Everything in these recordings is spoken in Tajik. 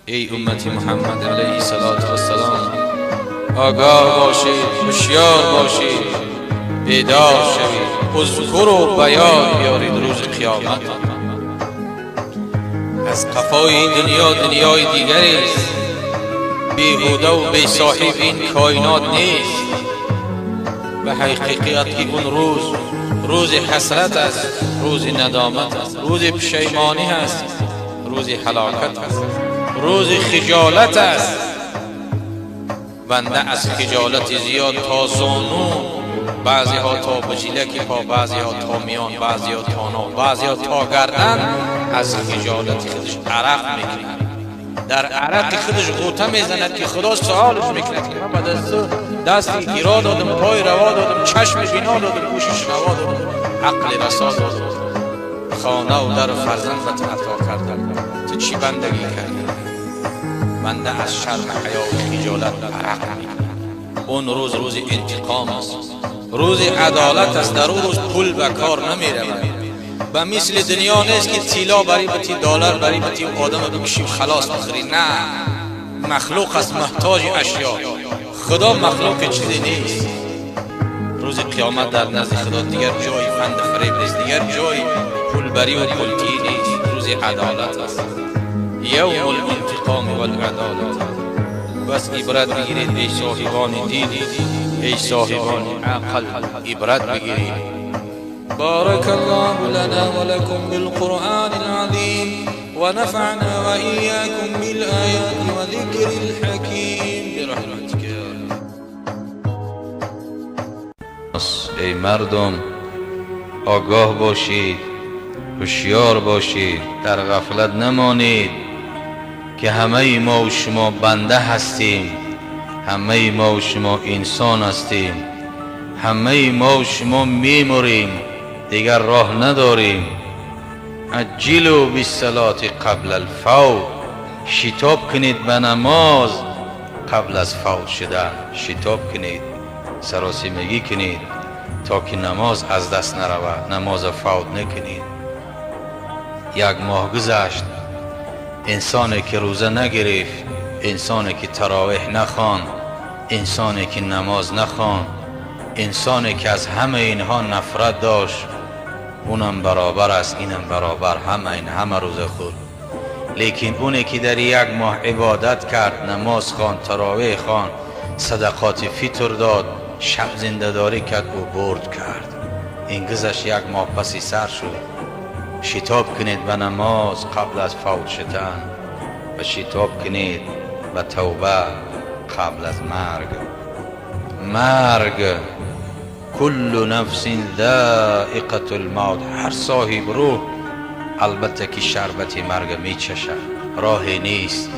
Эй уммати Муҳаммад алайҳиссалоту вассалом, огоҳ бошед, ҳушёр бошед, бедор шавед, اذكروا, ба ёд биёред рӯзи қиёмат. Аз қафои ин дунё дунёи дигарест. Беҳудаву бесоҳиб ин коинот нест. Ба ҳақиқат ки он рӯз рӯзи ҳасрат аст, рӯзи надомат аст, рӯзи пушаймонӣ аст, рӯзи ҳалокат аст, рӯзи хиҷолат аст. Банда аз хиҷолати зиёд то зону, баъзеҳо то баҷилаки по, баъзеҳо то миён, баъзеҳо то ноф, баъзеҳо то гардан аз хиҷолати худаш арақ мекунад, дар арақи худаш ғӯта мезанад, ки Худо суолаш мекунад, ки ман ба дасту дасти гиро додам, пои раво додам, чашми бино додам, гӯши шунаво додам, ақли расо додам, хонаву дару фарзанд ба ту ато кардам, ту чӣ бандагӣ кардӣ? Банда аз шарму ҳаёу хиҷолат арақ мекунад. Он рӯз рӯзи интиқом аст, рӯзи адолат аст. Дар он рӯз пул ба кор намеравад. Ба мисли дунё нест, ки тилло барӣ бити, доллар барӣ бити, одама бикушӣ, халос бихӯрӣ. На, махлуқ аст муҳтоҷи ашё, Худо махлуқи чизе нест. Рӯзи қиёмат дар назди Худо дигар ҷои фанду фареб нест, дигар ҷои пулбарию пултӣ нест. Рӯзи адолат аст, يوم الانتقام والعدالة. Бас ибрат бигиред, эй соҳибони дил, эй соҳибони ақл, ибрат бигиред. بارك الله لنا ولكم بالقرآن العظيم ونفعنا وإياكم بالآيات وذكر الحكيم برحمتك يا رب. Эй мардум, огоҳ бошед, ҳушёр бошед, дар ғафлат намонед, ки ҳамаи мо ва шумо банда ҳастем, ҳамаи мо ва шумо инсон ҳастем, ҳамаи мо ва шумо мемурем, дигар роҳ надорем. عجلوا بالصلاة قبل الفوت. Шитоб кунед ба намоз қабл аз фавт шудан. Шитоб кунед, саросимагӣ кунед, то ки намоз аз даст наравад, намоза фавт накунед. Як моҳ гузашт. Инсоне ки рӯза нагирифт, инсоне ки таровеҳ нахонд, инсоне ки намоз нахонд, инсоне ки аз ҳамаи инҳо нафрат дошт, унам баробар аст, инам баробар, ҳама ин ҳама рӯза хӯрд. Лекин оне ки дар як моҳ ибодат кард, намоз хонд, таровеҳ хонд, садақоти фитр дод, шаб зиндадорӣ кард, ӯ бурд кард. Ин гузашт, як моҳ паси сар шуд. Шитоб кунед ба намоз қабл аз фавт шудан ва шитоб кунед ба тавба қабл аз марг. Марг, كل نفس ذائقة الموت. Ҳар соҳиб рӯҳ албатта ки шарбати марг мечашад, роҳе нест.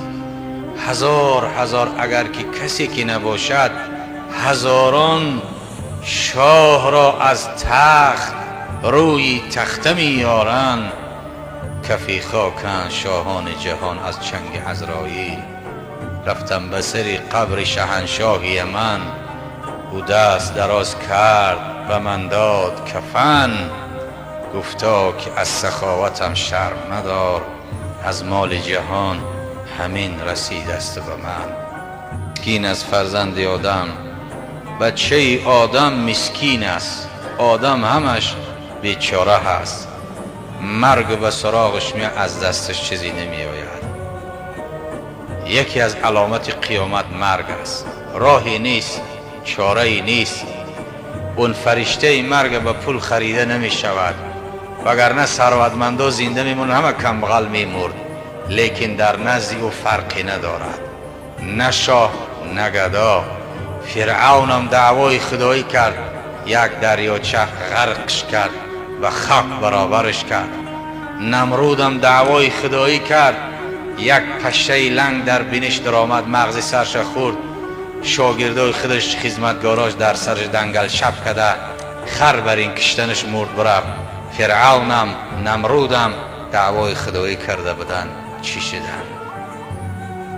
Ҳазор ҳазор агар ки касе ки набошад, ҳазорон шоҳро аз тахт рӯи тахта меёранд, кафи хоканд шоҳони ҷаҳон аз чанги Азроил. Рафтам ба сари қабри шаҳаншоҳи Яман, ӯ даст дароз кард, ба ман дод кафан. Гуфто ки аз саховатам шарм мадор, аз моли ҷаҳон ҳамин расидаст ба ман. Мискин аз фарзанди одам, бачаи одам мискин аст. Одам ҳамаш бечора ҳаст. Марг ба суроғаш меояд, аз дасташ чизе намеояд. Яке аз аломати қиёмат марг аст. Роҳе нест, чорае нест. Он фариштаи марг ба пул харида намешавад, вагарна сарватмандо зинда мемонд, ҳама камбағал мемурд. Лекин дар назди ӯ фарқе надорад, на шоҳ, на гадо. Фиръавнам даъвои худоӣ кард, як дарёча ғарқш кард ва хок баробарш кард. Намрудам даъвои худоӣ кард, як пашшаи ланг дар биниш даромад, мағзи сарша хӯрд. Шогирдои худаш, хизматгорош дар сараш дангал шаб када, хар бар ин киштанаш, мурд, бирафт. Фиръавнам, Намрудам даъвои худоӣ карда буданд, чӣ шуданд?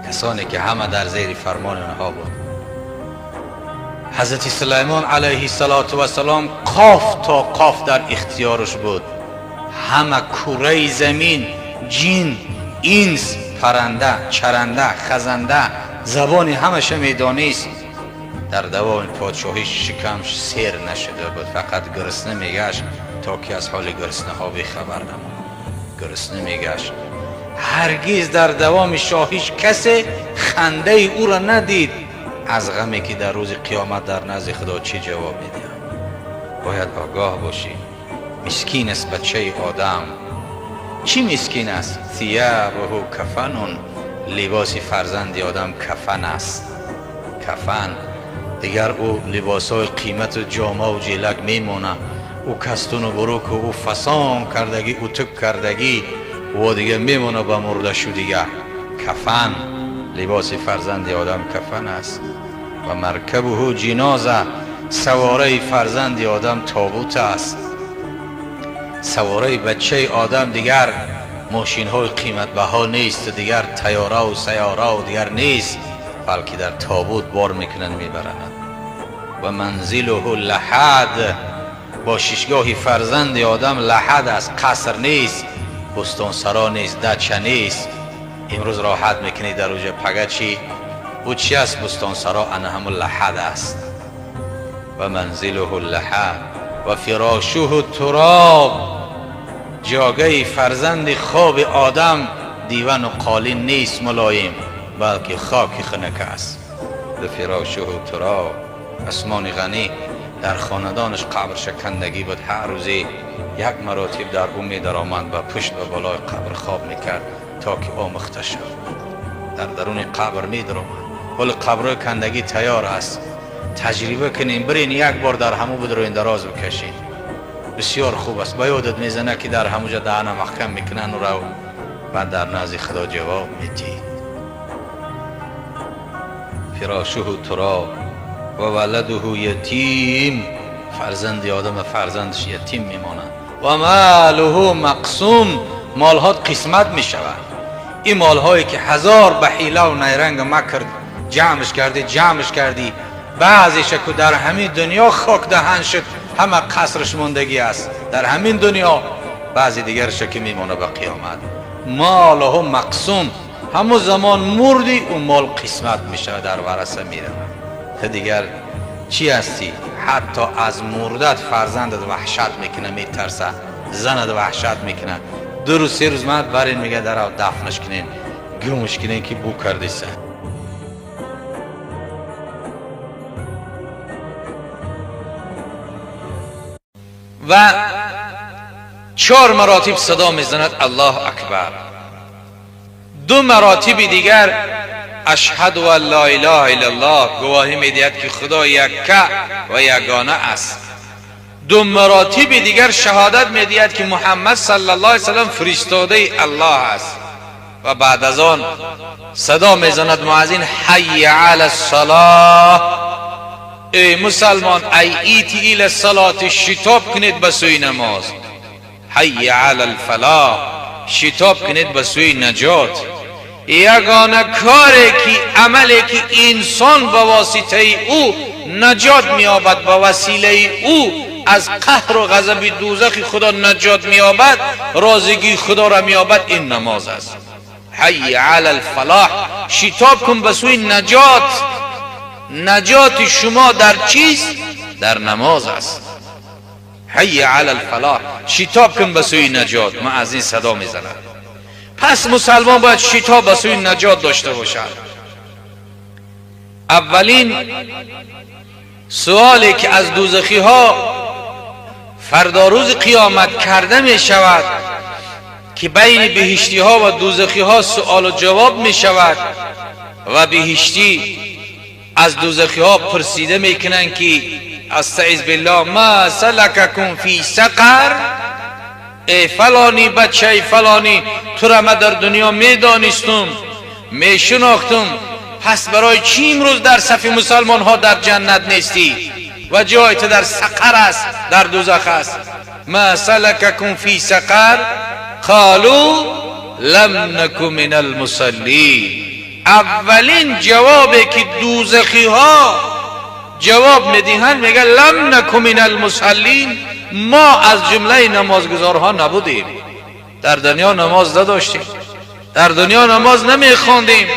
Касоне ки ҳама дар зери фармони онҳо буд. Ҳазрати Сулаймон алайҳиссалоту вассалом қоф то қоф дар ихтиёраш буд, ҳама кураи замин, ҷин, инс, парранда. Паранда, чаранда, хазанда, забони ҳамаша медонист. Дар давоми подшоҳӣ шикамш сер нашуда буд, фақат гурусна мегашт, то ки аз ҳоли гуруснаҳо бехабар намонад. Гурусна мегашт. Ҳаргиз дар давоми шоҳиш касе хандаи ӯро надид, аз ғаме ки дар рӯзи қиёмат дар назди Худо чӣ ҷавоб медиҳад. Бояд огоҳ бошӣ. Мискин аст бачаи одам. Чӣ мискин аст? Сиябуҳу кафанун, либоси фарзанди одам кафан аст. Кафан. Дигар ӯ либосҳои қимату ҷомаву ҷелак мемонад, ӯ кастуну буруку, ӯ фасон кардагӣ, ӯ тук кардагӣ во дигар мемонад ба мурдашу. Дигар кафан, либоси фарзанди одам кафан аст. Ва маркабуҳу ҷиноза, савораи фарзанди одам тобут аст. Савораи бачаи одам дигар мошинҳои қиматбаҳо нест, дигар тайёраву сайёраву дигар нест, балки дар тобут бор мекунанд, мебаранд. Ва манзилуҳу лаҳад, бошишгоҳи фарзанди одам лаҳад аст, қаср нест, бӯстонсаро нест, дача нест. Имрӯз роҳат мекунӣ дар уҷа, пага чӣ? Ӯ чи аст? Бӯстонсаро ана ҳамун лаҳад аст. Ва манзилуҳу лаҳад ва фирошуҳу туроб, ҷогаи фарзанди хоби одам дивану қолин нест мулоим, балки хоки хунук аст. Ва фирошуҳу туроб. Усмони Ғанӣ дар хонадонаш қабрша кандагӣ буд. Ҳар рӯзе як маротиб дар ӯ медаромад, ба пушт ба болои қабр хоб мекард, то ки омӯхта шуд. Дар даруни қабр медаромад. Ҳоли қабрҳои кандагӣ тайёр аст, таҷриба кунем, бирен як бор дар ҳамун бидроен, дароз бикашед, бисёр хуб аст. Ба ёдат мезана, ки дар ҳамуҷа даҳана маҳкам мекунанд, рав, баъд дар назди Худо ҷавоб медиҳӣ. Фирошуҳу туроб ва валадуҳу ятим, фарзанди одама фарзандаш ятим мемонад. Ва молуҳу мақсум, молҳот қисмат мешавад. Ин молҳое ки ҳазор ба ҳилаву найрангу макр ҷамъш кардӣ, ҷамъш кардӣ, баъзеша ку дар ҳамин дунё хок даҳан шуд, ҳама қасрш мондагӣ аст дар ҳамин дунё, баъзи дигарша ки мемонад ба қиёмат. Молуҳу мақсум, ҳамун замон мурдӣ, ӯ мол қисмат мешавад, дар вараса меравад. Ту дигар чӣ ҳастӣ? Ҳатто аз мурдат фарзандат ваҳшат мекунад, метарса, занат ваҳшат мекунад. 2 рӯз, 3 рӯз мад барин, мега, дарав дафнаш кунен, гумш кунен, ки бу кардиса. Ва чор маротиб садо мезанад Аллоҳу акбар, ду маротиби дигар ашҳаду ан ла илаҳа иллаллоҳ, гувоҳӣ медиҳад, ки Худо якка ва ягона аст. Ду маротиби дигар шаҳодат медиҳад, ки Муҳаммад саллаллоҳу алайҳи васаллам фиристодаи Аллоҳ аст. Ва баъд аз он садо мезанад муаззин: ҳайя ала ссалоҳ. Эй мусалмон, ай ити ила салоти, шитоб кунед ба сӯи намоз. Ҳайя ала алфалоҳ, шитоб кунед ба сӯи наҷот. Ягона коре ки, амале ки инсон ба воситаи ӯ наҷот меёбад, ба василаи ӯ аз қаҳру ғазаби дӯзахи Худо наҷот меёбад, розигии Худоро меёбад, ин намоз аст. Ҳайя ала алфалоҳ, шитоб кун ба сӯи наҷот. Наҷоти шумо дар чист? Дар намоз аст. Ҳайя ала алфалоҳ, шитоб кун ба сӯи наҷот, муаззин садо мезанад. Пас мусалмон бояд шитоб ба сӯи наҷот дошта бошад. Аввалин суоле ки аз дӯзахиҳо фардо рӯзи қиёмат карда мешавад, ки байни биҳиштиҳо ва дӯзахиҳо суолу ҷавоб мешавад ва биҳиштӣ аз дӯзахиҳо пурсида мекунанд, ки астаиз биллоҳ: ма салакакум фи сақар? Эй фалонӣ, бачаи фалонӣ, тура ма дар дунё медонистум, мешинохтум, пас барои чӣ имрӯз дар сафи мусалмонҳо дар ҷаннат нестӣ ва ҷои ту дар сақар аст, дар дӯзах аст? Ма салакакум фи сақар? Қолу лам наку мин алмусаллин. Аввалин ҷавобе ки дӯзахиҳо ҷавоб медиҳанд, мега: лам наку мин алмусаллин, мо аз ҷумлаи намозгузорҳо набудем, дар дунё намоз надоштем. Дар дунё намоз намехондем,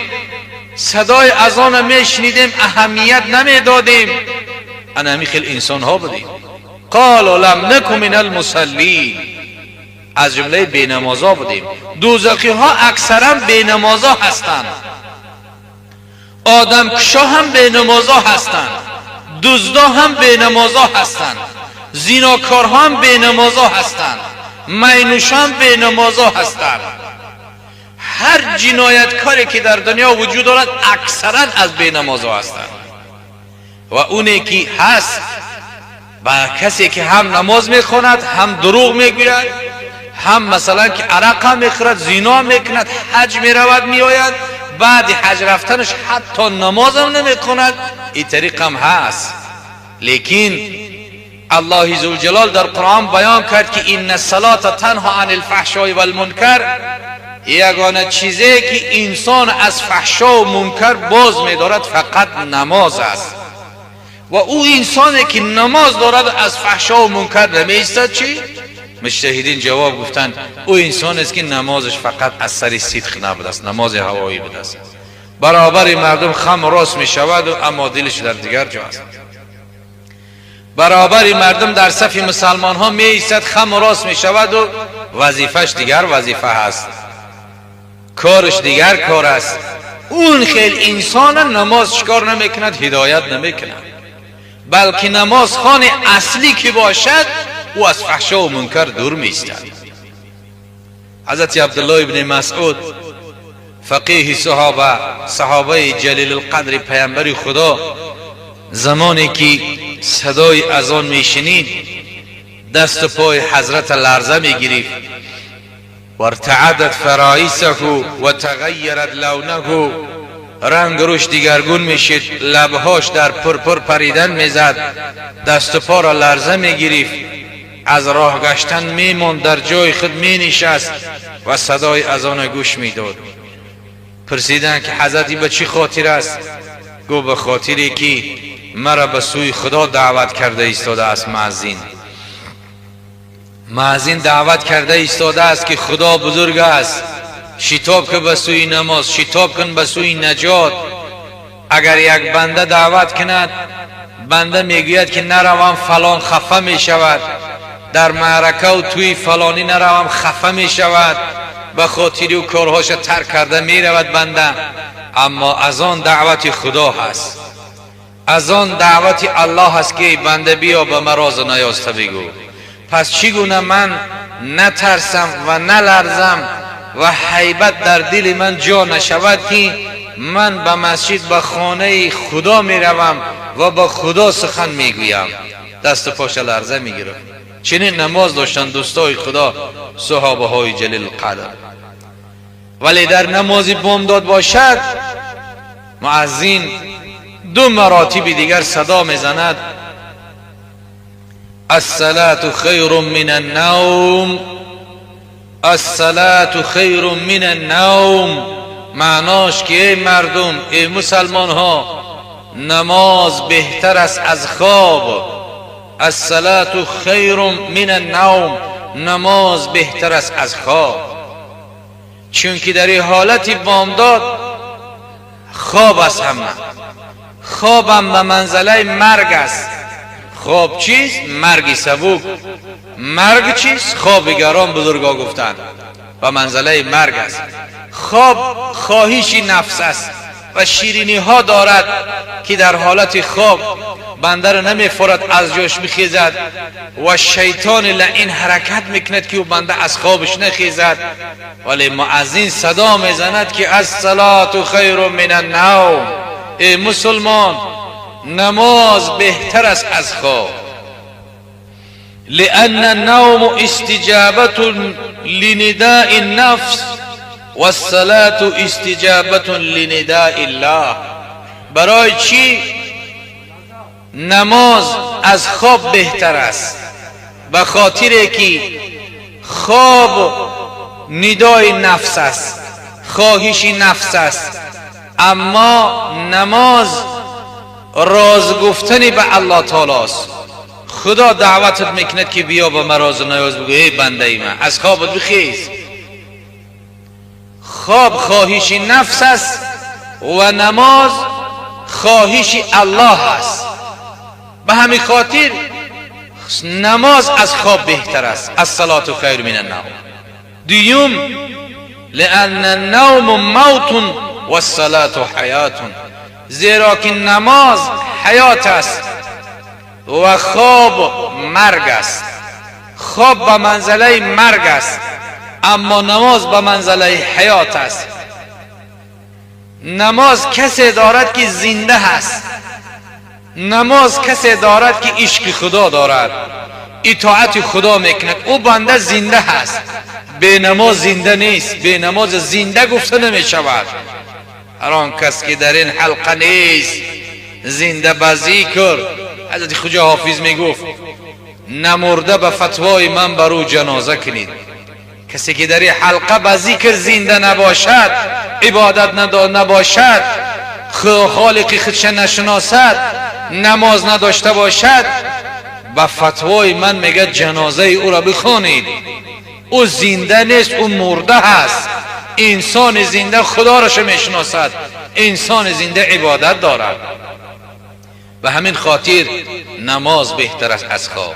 садои азон мешунидем, аҳамият намедодем. Ана ҳамин хел инсонҳо будем. Қолу лам наку мин алмусаллин, аз ҷумлаи бенамозо будем. Дӯзахиҳо аксаран бенамозо ҳастанд, одамкушо ҳам бенамозо ҳастанд, дуздо ҳам бенамозо ҳастанд, зинокорҳо ҳам бенамозо ҳастанд, майнӯшо ҳам бенамозо ҳастанд. Ҳар ҷинояткоре ки дар дунё вуҷуд дорад, аксаран аз бенамозо ҳастанд. Ва оне ки ҳаст, ба касе ки ҳам намоз мехонад, ҳам дурӯғ мегӯяд, ҳам масалан ки арақ ҳам мехӯрад, зино мекунад, ҳаҷ меравад, меояд, баъди ҳаҷ рафтанаш ҳатто намозам намехонад, ин тариқам ҳаст. Лекин аллоҳи зулҷалол дар Қуръон баён кард, ки инна салата танҳо ани лфаҳшои валмункар. Ягона чизе ки инсон аз фаҳшову мункар боз медорад, фақат намоз аст. Ва ӯ инсоне ки намоз дорад, аз фаҳшову мункар намеистад, чӣ? Муҷтаҳидин ҷавоб гуфтанд: ӯ инсонест ки намозаш фақат аз сари сидқ набудааст, намози ҳавоӣ будааст. Баробари мардум хам рост мешаваду, аммо дилаш дар дигар ҷо аст. Баробари мардум дар сафи мусалмонҳо меистад, хам рост мешаваду, вазифаш дигар вазифа ҳаст, кораш дигар кор аст. Он хел инсона намоз чикор намекунад? Ҳидоят намекунад. Балки намозхони аслӣ ки бошад, ӯ аз фаҳшову мункар дур меистад. Ҳазрати Абдуллоҳ ибни Масъуд, фақиҳи саҳоба, саҳобаи ҷалилулқадри паямбари Худо, замоне ки садои азон мешунид, дасту пои ҳазрата ларза мегирифт. Вартаадат фароисаҳу ва тағайярат лавнаҳу, ранг рӯш дигаргун мешид, лабҳош дар пурпур паридан мезад, дасту поро ларза мегирифт, аз роҳ гаштан мемонд, дар ҷои худ менишаст ва садои азона гӯш медод. Пурсиданд, ки ҳазрати, ба чӣ хотир аст? Гуфт: ба хотире ки маро ба сӯи Худо даъват карда истодааст муаззин. Муаззин даъват карда истодааст, ки Худо бузург аст, шитоб кун ба сӯи намоз, шитоб кун ба сӯи наҷот. Агар як банда даъват кунад, банда мегӯяд, ки наравам, фалон хафа мешавад, дар маъракаву тӯи фалонӣ наравам, хафа мешавад, ба хотири ӯ корҳоша тарк карда меравад банда. Аммо аз он даъвати Худо ҳаст, аз он даъвати Аллоҳ ҳаст, ки банда, биё, ба марозу наёзта бигӯ. Пас чӣ гуна ман натарсам ва наларзам ва ҳайбат дар дили ман ҷо нашавад, ки ман ба масҷид, ба хонаи Худо меравам ва ба Худо сухан мегӯям? Дасту поша ларза мегирифт. Чунин намоз доштанд дӯстои Худо, саҳобаҳои ҷалилқадр. Вале дар намози бомдод бошад, муаззин ду маротиби дигар садо мезанад: الصلاة خير من النوم، الصلاة خير من النوم. معناش که ای مردم، ای مسلمان ها، نماز بهتر است از خواب. الصلاة خیر من النوم، نماز بهتر است از خواب. چون که در این حالت بامداد خواب است، همه خوابم به منزله مرگ است. خواب چیست؟ مرگی سبک. مرگ چیست؟ خواب گران. بزرگا گفتند به منزله مرگ است. خواب خواهش نفس است و شیرینی ها دارد که در حالت خواب بنده را نمیفورد از جاش بخیزد و شیطان لعین حرکت میکند که او بنده از خوابش نخیزد. ولی مؤذن صدا میزند که الصلاة خیر من النوم، ای مسلمان، نماز بهتر است از خواب. لأن النوم استجابة لنداء النفس والصلاة استجابة لنداء الله. برای چی نماز از خواب بهتر است؟ به خاطر که خواب ندای نفس است، خواهش نفس است، اما نماز راز گفتن به الله تعالی است. خدا دعوتت میکند که بیا به مراز و نیاز بگو، ای بنده ای من، از خوابت بخیز. خواب خواهش نفس است و نماز خواهش الله است. به همین خاطر نماز از خواب بهتر است. الصلاة خیر من النوم. دوم، لان النوم موت و الصلاة حیات، زیرا که نماز حیات است و خواب مرگ است. خواب به منزله مرگ است، اما نماز به منزله حیات است. نماز کسی دارد که زنده هست، نماز کسی دارد که عشق خدا دارد، اطاعت خدا میکند، او بنده زنده هست. به نماز زنده نیست، به نماز زنده گفته نمی شود. هر آن کس که در این حلقه نیست زنده به ذکر. حضرت خواجه حافظ میگفت نمرده به فتوای من بر او جنازه کنید. کسی که در این حلقه به ذکر زنده نباشد، عبادت نباشد، خالق خودش نشناسد، نماز نداشته باشد، به فتوای من میگه جنازه او را بخوانید. او زنده نیست، او مرده هست. انسان زنده خدا را میشناسد، انسان زنده عبادت دارد. به همین خاطر نماز بهتر است از خواب.